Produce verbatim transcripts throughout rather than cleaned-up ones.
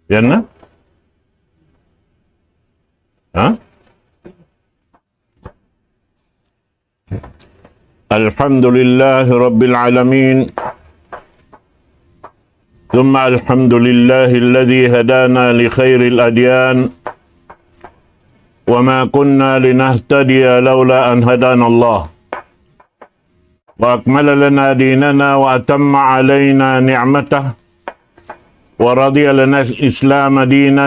Yan na? Ha? الحمد لله رب العالمين، ثم الحمد لله الذي هدانا لخير الأديان، وما كنا لنهتدي لولا أن هدانا الله، وأكمل لنا ديننا وأتم علينا نعمته، ورضي لنا الإسلام دينا،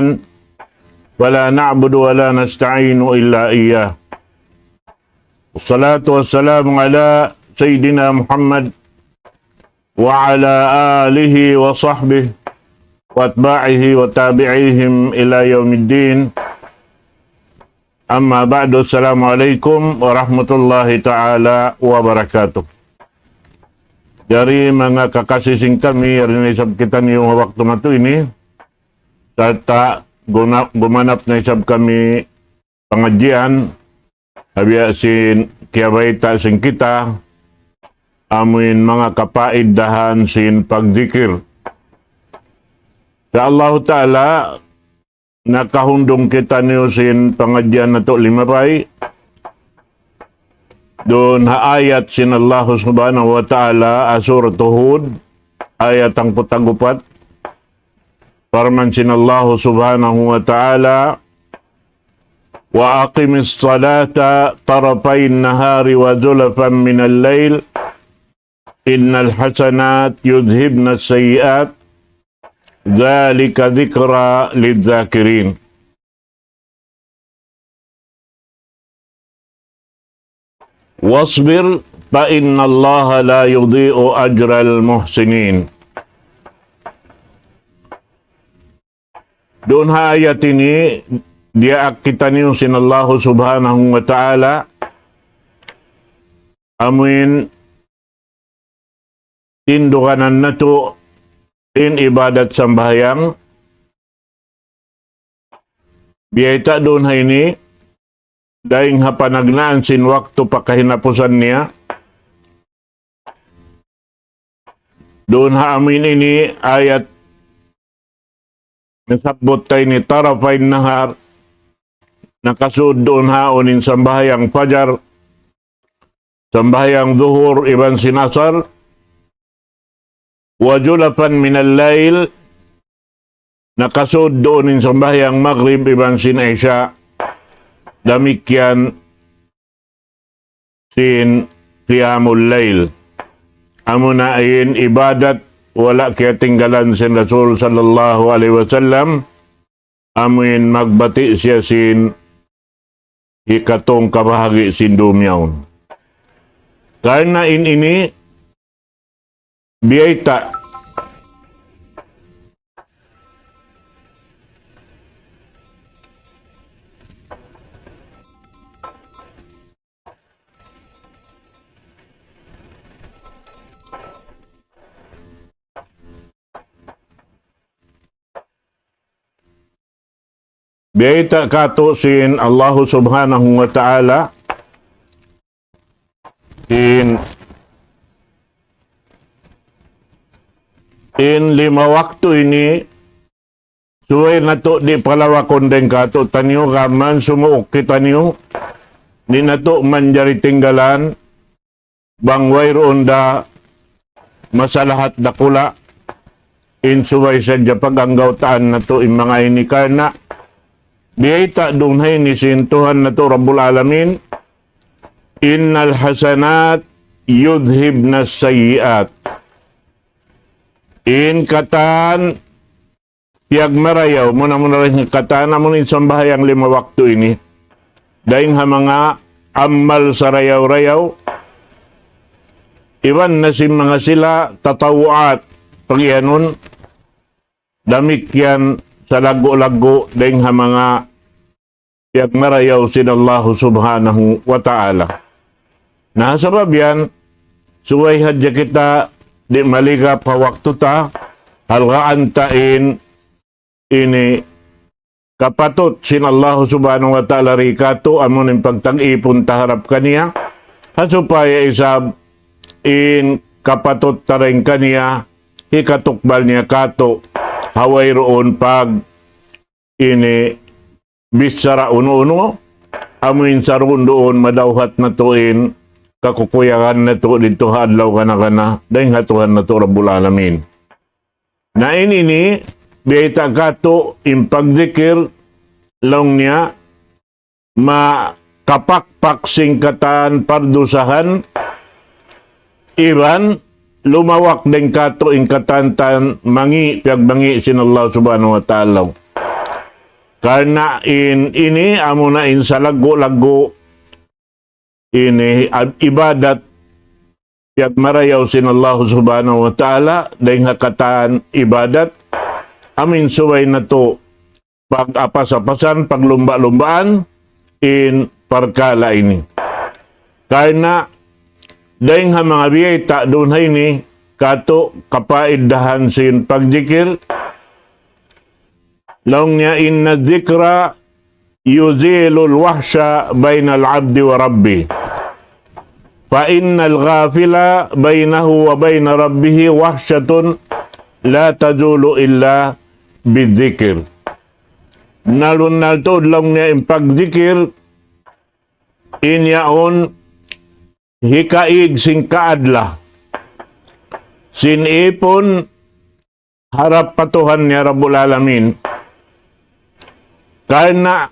فلا نعبد ولا نستعين إلا إياه. والصلاة والسلام على سيدنا محمد وعلى آله وصحبه وأتباعه وتابعيهم إلى يوم الدين. أما بعد، السلام عليكم ورحمة الله تعالى وبركاته. Jari manga kakasi sin kami, yari na isab kitaniyu ha waktu natu' ini, sarta' guna-, gumanap na isab kami pangadjian, ha biya' sin kiyabayta' sin kita, amuin manga kapaidahan sin pagdikir. Insya Allahu Ta'ala, nakahundung kitaniyu sin pangadjian natu' limabay. Duun ha ayat sin Allah Subhanahu wa Ta'ala, ha Surat Hud, ayat hangpu' tag-upat. Parman sin Allah Subhanahu wa Ta'ala, وأقم الصلاة طرفي النهار وزلفا من الليل إن الحسنات يذهبن السيئات ذلك ذكرى للذاكرين. واصبر فإن الله لا يضيع أجر المحسنين. Duun ha ayat ini, diyaak kitaniyu sin Allahu Subhanahu wa Ta'ala, amuin tinduganan natu' in ibadat sambahayang, biyayta' duun ha ini, dayng ha panagnaan sin waktu pa kahinapusan niya. Duun ha amuin ini ayat nasabbut ta ini طرفي النهار, nakasud duun ha awn in sambahayang fajar, sambahayang duhur iban sin asar, وزلفا من الليل, nakasud duun in sambahayang magrib iban sin isya, damikkiyan sin qiyamul layl. Amuna in ibadat wala' kiyatinggalan sin Rasul sallallahu alayhi wasallam, amuin magbati' siya sin hikatūng kabahagi' sin dūm yaun. Karna' in ini, biyayta'. Biyayta' kātu' sin Allahu Subhanahu wa Ta'ala, in, in lima waktu ini, subay natu' di' palawakun dayn kātu'niyu, gām sumuuk kitaniyu, di' natu' manjari tinggalan, bang wayruun da masalahat dakula', in subay sadja pag-anggawtaan natu' in manga ini karna' biyayta' duun ha ini sin Tuhan natu' Rabbul Alamin, إن الحسنات يذهبن السيئات. In katan piyagmarayaw, muna-muna dayn ha katan amun in sambahayang lima waktu ini. Dayn ha manga amal sarayaw-rayaw, iban na sin manga sila tatawuat, pagiyanun, damikkiyan salaggu'-laggu' dayn ha manga piyagmarayaw sin Allahu Subhanahu wa Ta'ala. Na, sabab yan, subay hadja kita di' maligap ha waktu ta, halgaan ta in ini kapatut sin Allahu Subhanahu wa Ta'ala di kātu', amun in pagtag-ipun ta harap kaniya, ha supaya isab in kapatut ta dayn kaniya, hikatukbal niya kātu', ha wayruun pag ini bichara unu-unu, amu in saruun-duun madawhat natu' in kakukuyagan natu' didtu ha adlaw kana-kana, dayn ha Tuhan natu' Rabbul Alamin. Na in ini, biyayta' katu' in pagdikir, laung niya, makapakpak sin katan pardusahan, iban lumawak dayn katu' in katan-katan mangi', piyagmangi' sin Allah Subhanahu wa Ta'ala. Karna' in ini, amuna in salaggu'-laggu' ini ab-, ibadat piyagmarayaw sin Allah Subhanahu wa Ta'ala, dayn ha katan ibadat, amu in subay natu' pag-apas-apasan, paglumba'-lumbaan, in parkala' ini. Karna' dayn ha manga biyayta' duun ha ini, katu' kapaidahan sin pagdikir, laung niya, إن الذكر يزيل الوحشة بين العبد وربه، فإن الغافل بينه وبين ربه وحشة لا تزول إلا بالذكر. Nalun naltuud laung niya in pagdikir, in yaun hikaig sin kaadla sin ipun harap pa Tuhan niya Rabbul Alamin. Karna'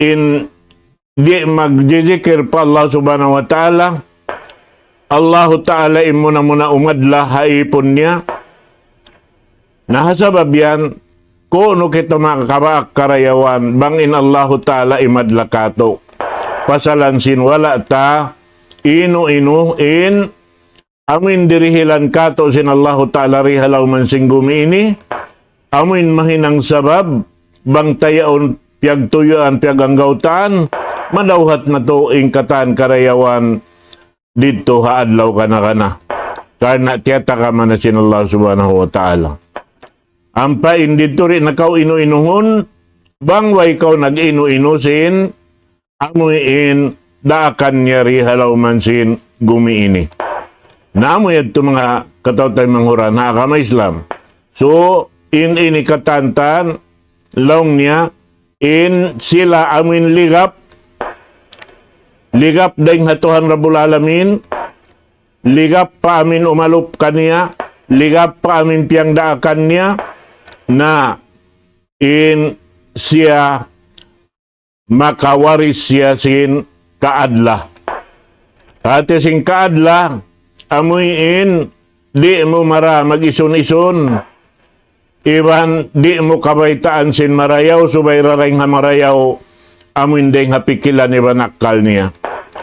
in di' magjijikir pa Allah Subhanahu wa Ta'ala, Allahu Ta'ala in muna-muna umadla ha ipun niya. Na ha sabab yan, kunu' kita makakabaak karayawan, bang in Allahu Ta'ala imadla katu'. Pasalan sin wala' ta inu-inu in amu in dirihilan katu' sin Allahu Ta'ala di ha lawm sin gumi ini, amu in mahinang sabab, bang ta yaun piyagtuyuan, piyaganggautan, madawhat natu' in katan karayawan didtu ha adlaw kana-kana. Karna' tiyatakaman na sin Allah Subhanahu wa Ta'ala. Ampa in didtu di' na kaw inu-inuhun, bang way kaw nag-inu-inu sin amu in daakan niya di ha lawm sin gumi ini. Na amu yadtu manga kataw-taymanghuran ha agama Islam. So, in ini katan-katan, laung niya, in sila amu in ligap, ligap dayn ha Tuhan Rabbul Alamin, ligap pa amu in umalup kaniya, ligap pa amu in piyagdaakan niya, na in siya makawaris siya sin kaadla. Hati sin kaadla, amu in di' mu mara mag-isun-isun, iban di' mu kabaytaan sin marayaw, subay da dayn ha marayaw, amu in dayn ha pikilan iban akkal niya.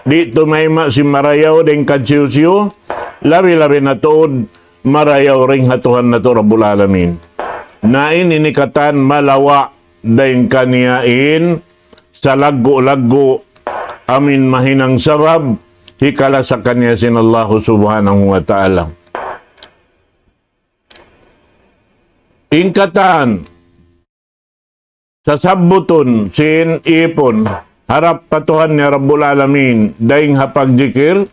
Di' tumayma' sin marayaw dayn kan hisiyu-siyu, labi-labi na tuud marayaw dayn ha Tuhan natu' Rabbul Alamin. Na in ini katan malawa' dayn kaniya in salaggu'-laggu' amu in mahinang sabab hikalasa kaniya sin Allahu Subhanahu wa Ta'ala. In katan sasabbutun sin ipun harap pa Tuhan niya Rabbul Alamin dayn ha pagjikir,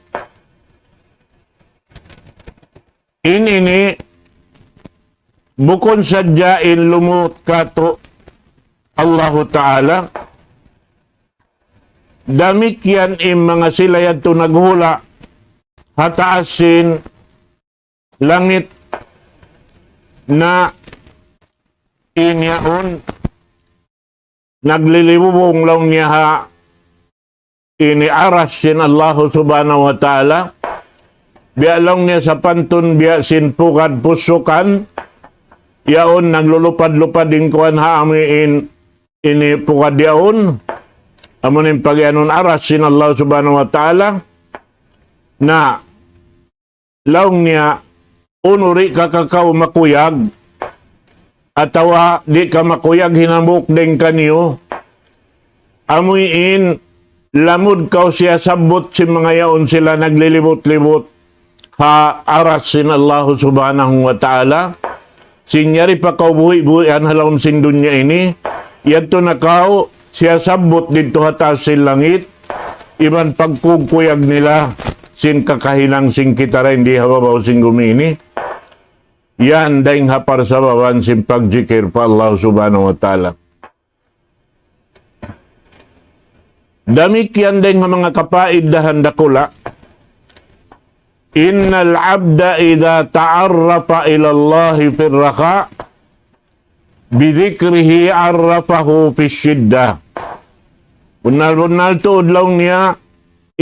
in ini bukun sadja in lumut katu' Allahu Ta'ala, damikkiyan in manga sila yadtu naghula' ha taas sin langit na in yaun naglilibubung laung niya ha ini aras sin Allahu Subhanahu wa Ta'ala. Biya' laung niya sapantun biya' sin pugad pusukan, yaun naglulupad-lupad in kuwan ha amu in ini pugad yaun, amu in pagiyanun aras sin Allah Subhanahu wa Ta'ala. Na laung niya, unu di' ka kakaw makuyag, atawa di' ka makuyag hinambuk dayn kaniyu, amu in lamud kaw siyasabbut sin manga yaun sila naglilibut-libut ha aras sin Allahu Subhanahu wa Ta'ala, sin yari pa kaw buhi'-buhian ha lawm sin dunya ini, yadtu na kaw siyasabbut didtu ha taas sin langit, iban pagkukuyag nila sin kakahinang sin kita dayn di ha babaw sin gumi ini. Yan dayn ha parsababan sin pagjikir pa Allah Subhanahu wa Ta'ala. Damikkiyan dayn ha manga kapaidahan dakula', إن العبد إذا تعرف إلى الله في الرخاء بذكره عرفه في الشدة. Bunnal-bunnal tuud laung niya,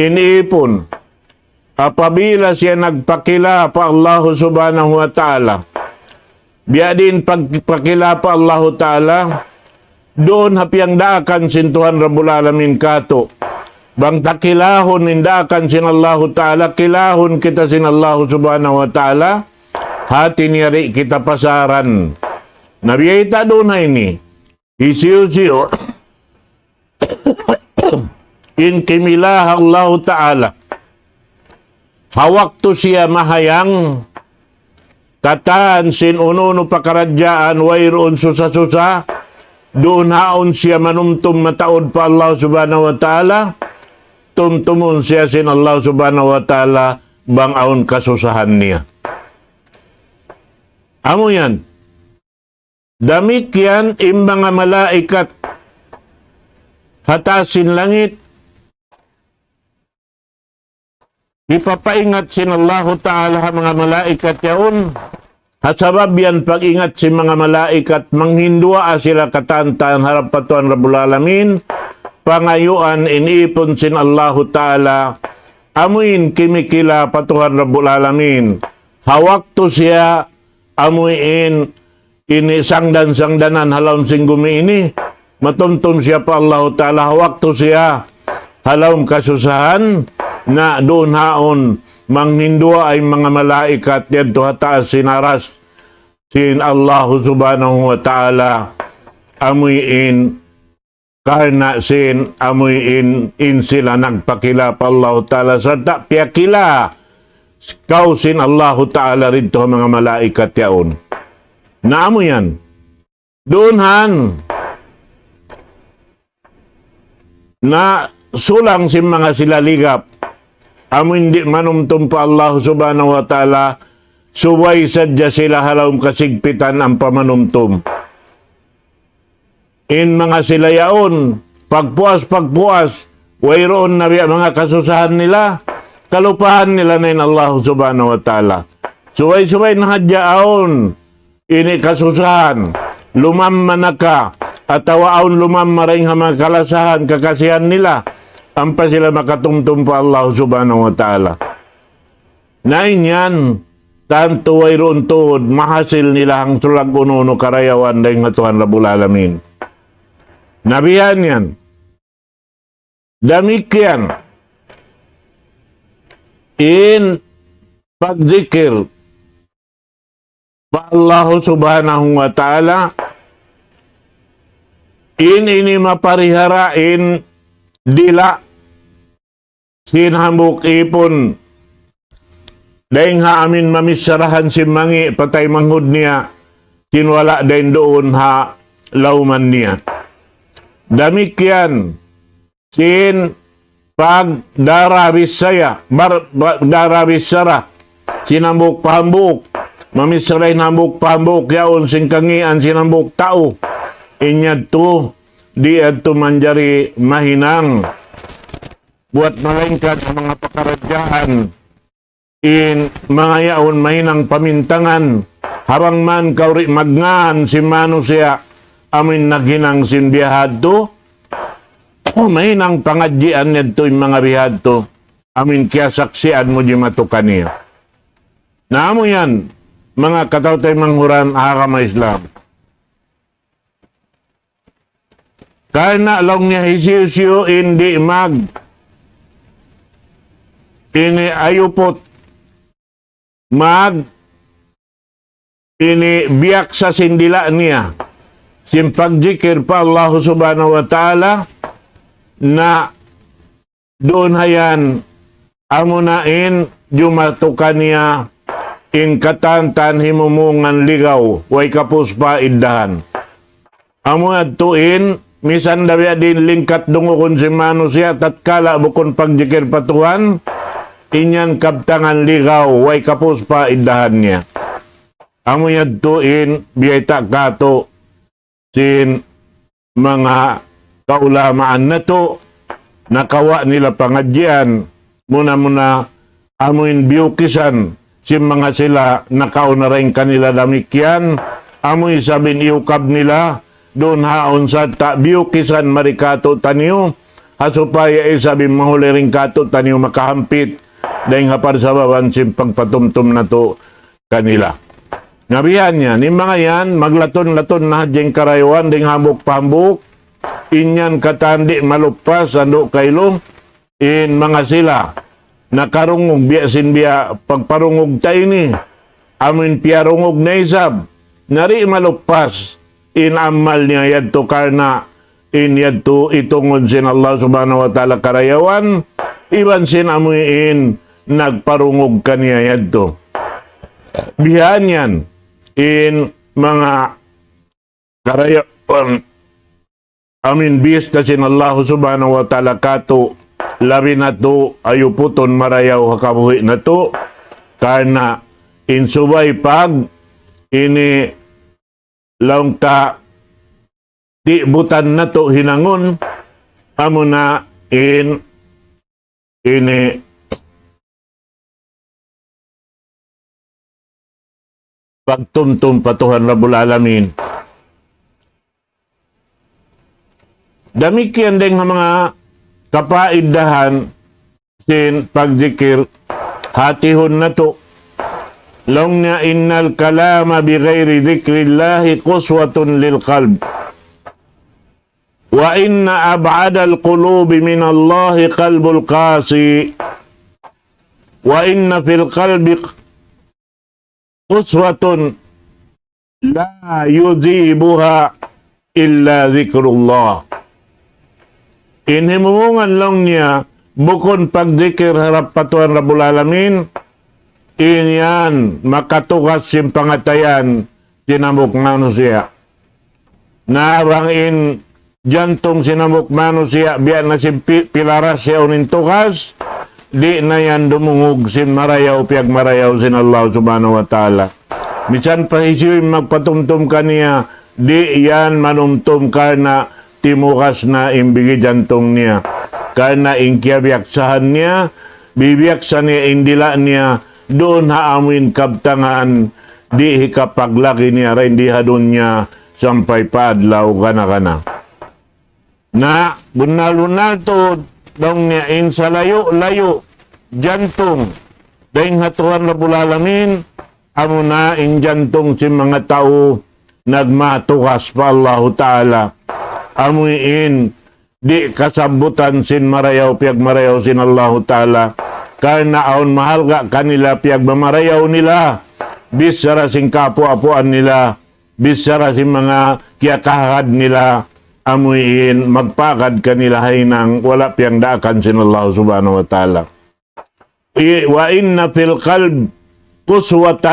in ipun, apabila siya nagpakila pa Allahu Subhanahu wa Ta'ala, biya' diin pagpakila pa Allahu Ta'ala, duun ha piyangdaakan sin Tuhan Rabbul Alamin kātu'. Bang ta kilahun in daakan sin Allahu Ta'ala, kilahun kita sin Allahu Subhanahu wa Ta'ala, hāti niya di' kita pasaran. Na biyayta' duun ha ini, hisiyu-siyu in kimila ha Allahu Ta'ala, ha waktu siya mahayang katan sin unu-unu pakaradjaan, wayruun susa-susa, duun haun siya manumtum mataud pa Allah Subhanahu wa Ta'ala, tumtumun siya sin Allah Subhanahu wa Ta'ala bang awn kasusahan niya. Amu yan. Damikkiyan in manga malaikat ha taas sin langit, hipapaingat sin Allahu Ta'ala ha manga malaikat yaun, ha sabab yan pag-ingat sin manga malaikat, manghinduwaa sila katantan harap pa Tuhan Rabbul Alamin, pangayuan in ipun sin Allahu Ta'ala, amuin kimikila pa Tuhan Rabbul Alamin. Ha waktu siya amuin ini sangdan-sangdanan ha lawm sin gumi ini, matumtum siya pa Allahu Ta'ala, ha waktu siya ha lawm kasusahan, na duun haun manghinduwaa in manga malaikat yadtu ha taas sin aras sin Allahu Subhanahu wa Ta'ala, amuin karna' sin amuin in sila nagpakila pa Allahu Ta'ala, sarta' piyakila kaw sin Allahu Ta'ala didtu ha manga malaikat yaun. Na amu yan. Duun han na sulang sin manga sila ligap, amu in di' manumtum pa Allah Subhanahu wa Ta'ala, subay sadja sila ha lawm kasigpitan ampa manumtum. In manga sila yaun, pagpuas-pagpuas, wayruun na biya' manga kasusahan nila, kalupahan nila na in Allah Subhanahu wa Ta'ala. Subay-subay na hadja awn ini kasusahan, lumamma na ka, atawa awn lumamma dayn ha manga kalasahan, kakasihan nila, ampa sila makatumtum pa Allah Subhanahu wa Ta'ala. Na in yan, tantu wayruun tuud mahasil nila hangsulag unu-unu karayawan dayn ha Tuhan Rabbul Alamin. Na biya' yan. Damikkiyan in pagzikir pa Allahu Subhanahu wa Ta'ala, in ini maparihara in dila' sin hambuuk ipun, dayn ha amin mamicharahan sin mangi' pa taymanghud niya, sin wala' dayn duun ha lawman niya. Damikkiyan sin pagdara bichaya, bar-, ba-, dara bichara, sin hambuuk pa hambuuk, mamichara in hambuuk pa hambuuk, yaun sin kangian sin hambuuk tau, in yadtu, di' yadtu manjari mahinang buwat malaingkan ha manga pakaradjaan in manga yaun mahinang pamintangan, ha bang man kaw di' magngan sin manusiya' amuin naghinang sin bihadtu, mahinang pangadjian yadtu in manga bihadtu, amuin kiyasaksian mu jimatu kaniya. Na amu yan, manga kataw-taymanghuran ha agama Islam. Karna' laung niya hisiyu-siyu in di' mag ini ayuput, mag ini biyaksa sin dila' niya sin pagjikir pa Allahu Subhanahu wa Ta'ala, na duun ha yan, amuna in jumatu kaniya in katantan himumungan ligaw, way kapus pa iddahan. Amu yadtu in, misan da biya' diin lingkat dungugun sin manusiya', tatkala bukun pagjikir pa Tuhan, in yan kabtangan ligaw, way kapus pa iddahan niya. Amu yadtu in biyayta' katu' sin manga kaulamaan natu', nakawa' nila pangadjian, muna-muna amuin biyukisan sin manga sila nakauna dayn kanila damikkiyan, amu isab in iyukab nila, duun haun sarta' biyukisan mari katu'taniyu, ha supaya isab in mahuli dayn katu'taniyu makahampit, dayn ha parsababan sin pagpatumtum natu' kanila. Na biya' yan, in manga yan, maglatun-latun na hadja in karayawan, dayn hambuuk pa hambuuk, in yan katan di' maluppas, andu' kailu, in manga sila, nakarungug biya' sin biya' pagparungug ta ini, amuin piyarungug na isab, na di' maluppas, in amal niya yadtu karna' in yadtu itungud sin Allah Subhanahu wa Ta'ala karayawan, iban sin amuin nagparungug kaniya yadtu. Biya' yan, in manga karayawan amuin biyista sin Allah Subhanahu wa Ta'ala katu', labi natu', ayuputun marayaw ha kabuhi' natu', karna' in subay pag ini laung ta tibutan natu' hinangun, amuna in ini pagtumtum pa Tuhan Rabbul Alamin. Damikkiyan dayn ha manga kapaidahan sin pagzikir, hatihun natu'. Laung niya, إن الكلام بغير ذكر الله قسوة للقلب، وإن أبعد القلوب من الله قلب القاسي، وإن في القلب قسوة لا يذيبها إلا ذكر الله. In himumungan laung niya, bukun pagzikir harap pa Tuhan Rabbul Alamin, in yan makatugas sin pangatayan sin hambuuk manusiya'. Na bang in jantung sin hambuuk manusiya', biya' na sin pi-, pilaras siya unu in tugas, di' na yan dumungug sin marayaw, piyagmarayaw sin Allah Subhanahu wa Ta'ala. Misan pa hisiyu in magpatumtum kaniya, di' yan manumtum karna' timugas na in bigi jantung niya. Karna' in kiyabiyaksahan niya, bibiyaksa niya in dila' niya, duun ha amuin kabtangan, di' hikapaglagi niya dayn di ha dunya sampay pa adlaw gana-gana. Na, bunnal-bunnal tuud, laung niya in salayu'-layu' jantung dayn ha Tuhan Rabbul Alamin, amuna in jantung sin manga tau nagmatugas pa Allahu Ta'ala. Amuin di' kasabbutan sin marayaw, piyagmarayaw sin Allahu Ta'ala. Karna' awn mahalga' kanila piyagmamarayaw nila, bichara sin kaapu'-apuan nila, bichara sin manga kiyakahagad nila, amuin magpagad kanila ha hinang wala' piyagdaakan sin Allah Subhanahu wa Ta'ala. I-, وإن في القلب قسوة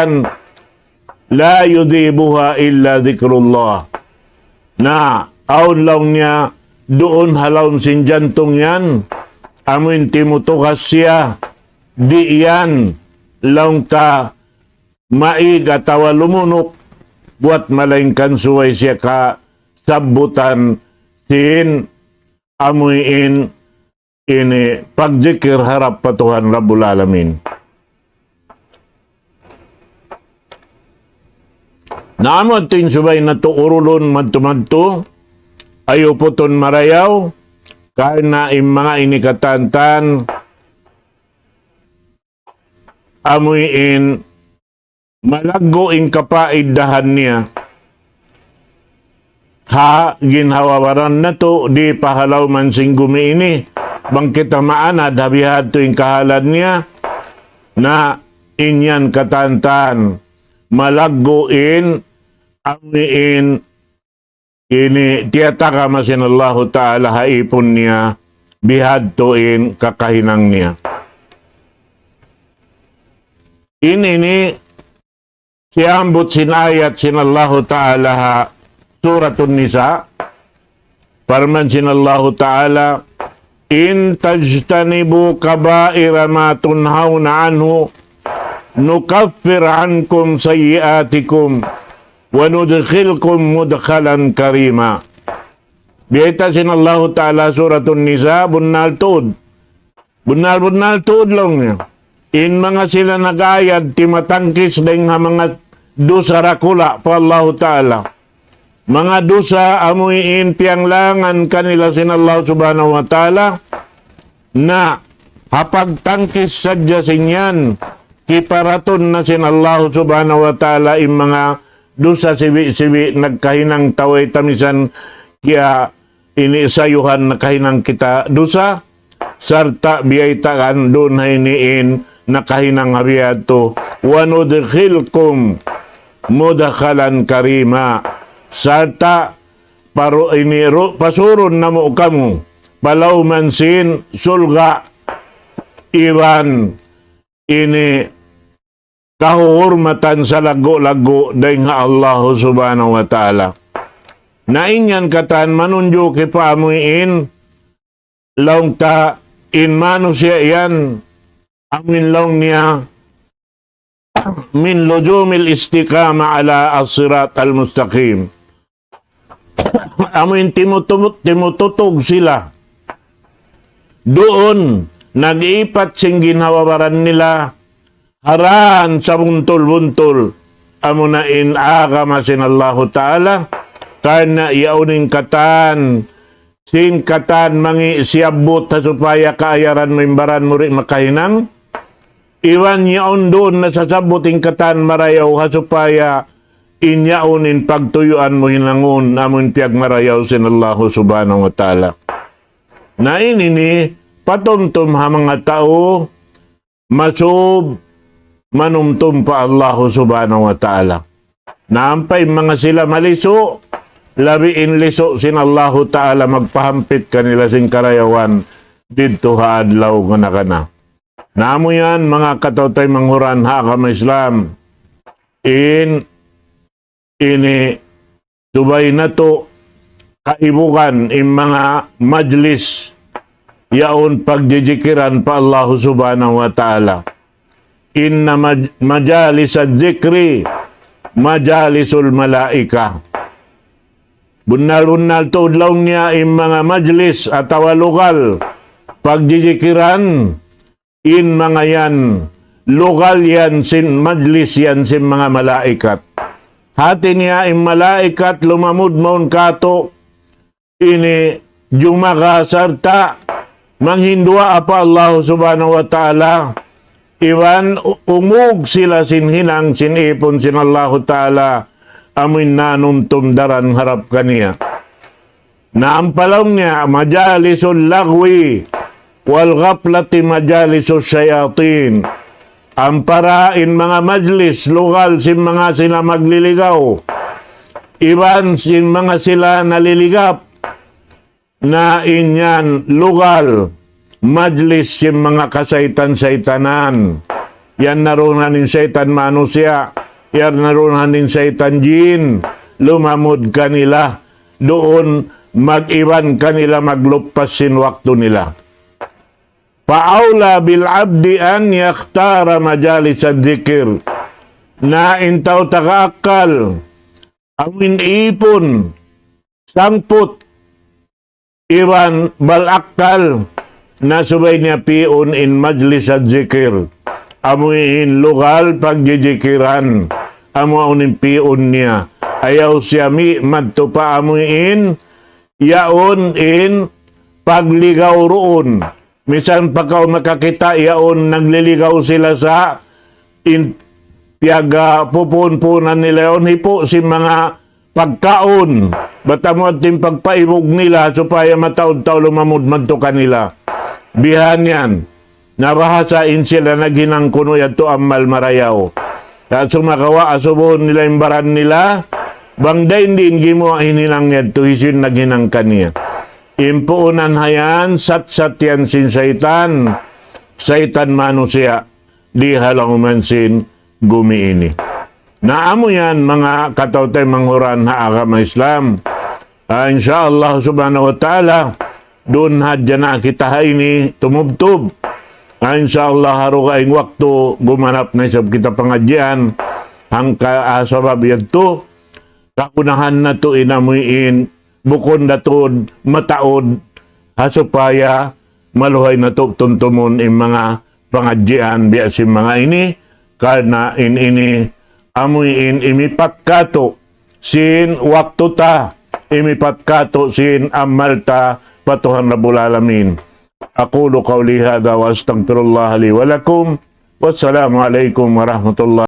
لا يذيبها إلا ذكر الله. Na, awn laung niya, duun ha lawm sin jantung yan, amuin timutugas siya, di' yan, laung ta, maig atawa lumunuk, buwat malaingkan subay siya kasabbutan sin amuin ini pagzikir harap pa Tuhan Rabbul Alamin. Na amu yadtu in subay natu' urulun madtu-madtu, ayuputun marayaw, karna' in manga ini katantan, amuin malaggu' in kapaidahan niya ha ginhawa-baran natu' di' pa ha lawm sin gumi ini. Bang kita maanad ha bihadtu in kahalan niya, na in yan katantan malaggu' in amuin ini tiyatagama sin Allahu Ta'ala ha ipun niya, bihadtu in kakahinang niya. In ini siyambut sin ayat sin Allahu Ta'ala ha Suratun Nisa, parman sin Allahu Ta'ala, إن تجتنبوا كبائر ما تنهون عنه نكفر عنكم سيئاتكم وندخلكم مدخلا كريما. Biyayta' sin Allahu Ta'ala Suratun Nisa, bunnal tuud. Bunnal-bunnal tuud laung niya. In manga sila nag-ayad, timatangkis dayn ha manga dusa dakula' pa Allahu Ta'ala. Manga dusa amuin piyanglangan kanila sin Allah Subhanahu wa Ta'ala, na ha pagtangkis sadja sin yan, kiparatun na sin Allah Subhanahu wa Ta'ala in manga dusa sibi'-sibi' nagkahinang taway tamisan kiya ini sayuhan nakahinang kita dusa, sarta' biyaytaan duun ha ini in nakahinang ha biyadtu, وندخلكم مدخلا كريما, sarta' paru-, ini ru-, pasurun namu' kamu pa lawm sin surga' iban ini kahuhurmatan salaggu'-laggu' dayn ha Allah Subhanahu wa Ta'ala. Na in yan katan manunjuki pa amuin laung ta in manusiya' yan amuin laung niya من لزوم الاستقامة على الصراط المستقيم. Amuin timutumut-, timututug sila duun, nag-iipat sin ginhawa-baran nila ha dān sabuntul-buntul, amuna in agama sin Allahu Ta'ala, karna' yaun in katan, sin katan mangi' siyabbut ha supaya kaayaran mu in baran mu di' makahinang, iban yaun duun na sasabbut in katan marayaw ha supaya in yaun in pagtuyuan mu hinangun amun piyagmarayaw sin Allahu Subhanahu wa Ta'ala. Na ini ini patumtum ha manga tau masub manumtum pa Allahu Subhanahu wa Ta'ala. Na ampa in manga sila malisu', labi in lisu' sin Allahu Ta'ala magpahampit kanila sin karayawan didtu ha adlaw kana-kana. Na amu yan, manga kataw-taymanghuran ha agama Islam, in ini subay natu' kaibugan in manga majlis yaun pagjijikiran pa Allahu Subhanahu wa Ta'ala. إن مج-، مجالس الذكر مجالس الملائكة. Bunnal-bunnal tuud laung niya in manga majlis atawa lugal pagjijikiran, in manga yan, lugal yan sin majlis yan sin manga malaikat. Hati niya in malaikat lumamud mawn kātu' ini jumaga sarta' manghinduwaa pa Allah Subhanahu wa Ta'ala, iban u-, umug sila sin hinang sin ipun sin Allahu Ta'ala, amuin nanumtum daran harap kaniya. Na ampa laung niya, مجالس اللغو والغفلة مجالس الشياطين. Ampa ra in manga majlis, lugal sin manga sila magliligaw, iban sin manga sila naliligap, na in yan lugal, majlis sin manga kasaytan-saytanan. Yan narunan in saytan manusiya', yan narunan in saytan jin, lumamud kanila, duun mag-iban kanila magluppas sin waktu nila. فأولى بالعبد أن يختار مجالس الذكر. Na in tau taga akkal, amuin ipun, sangput, iban bal akkal, na subay niya pi'un in majlis al-zikir. Amuin lugal pagjijikiran, amuin pi'un niya. Ayaw siya mi madtu pa amuin yaun in pagligaw duun. Misan pa kaw makakita' yaun nagliligaw sila sa in piyagpupunpunan nila yaun hipu' sin manga pagkaun. Bat amu yadtu in pagpaibug nila supaya mataud tau lumamud madtu kanila. Bihan yan. Na bahasa in sila naghinang kunu' yadtu amal marayaw. Sa' sumagawa' asubuhun nila in baran nila, bang dayn di' in gimuwa' in hinang yadtu hisiyu in naghinang kaniya. In puunan ha yan, satsat yan sin saytan, saytan manusiya', di' ha lawm sin gumi ini. Na amu yan, manga kataw-taymanghuran ha agama Islam. Ah, insya Allah subhanahu wa ta'ala, duun hadja na kita ha ini tumubtub. Ah, insya Allah, ha dugaing waktu, gumanap na isab kita pangadjian. Hangkan, ah, sabab yadtu, kagunahan natu' in amuin, bukun da tuud mataud, ha supaya maluhay natu' tumtumun in manga pangadjian biya' sin manga ini, karna' in ini amuin imipat katu' sin waktu ta, imipat katu' sin amal ta pa Tuhan Rabbul Alamin. أقول قولي هذا وأستغفر الله لي ولكم. والسلام عليكم ورحمة الله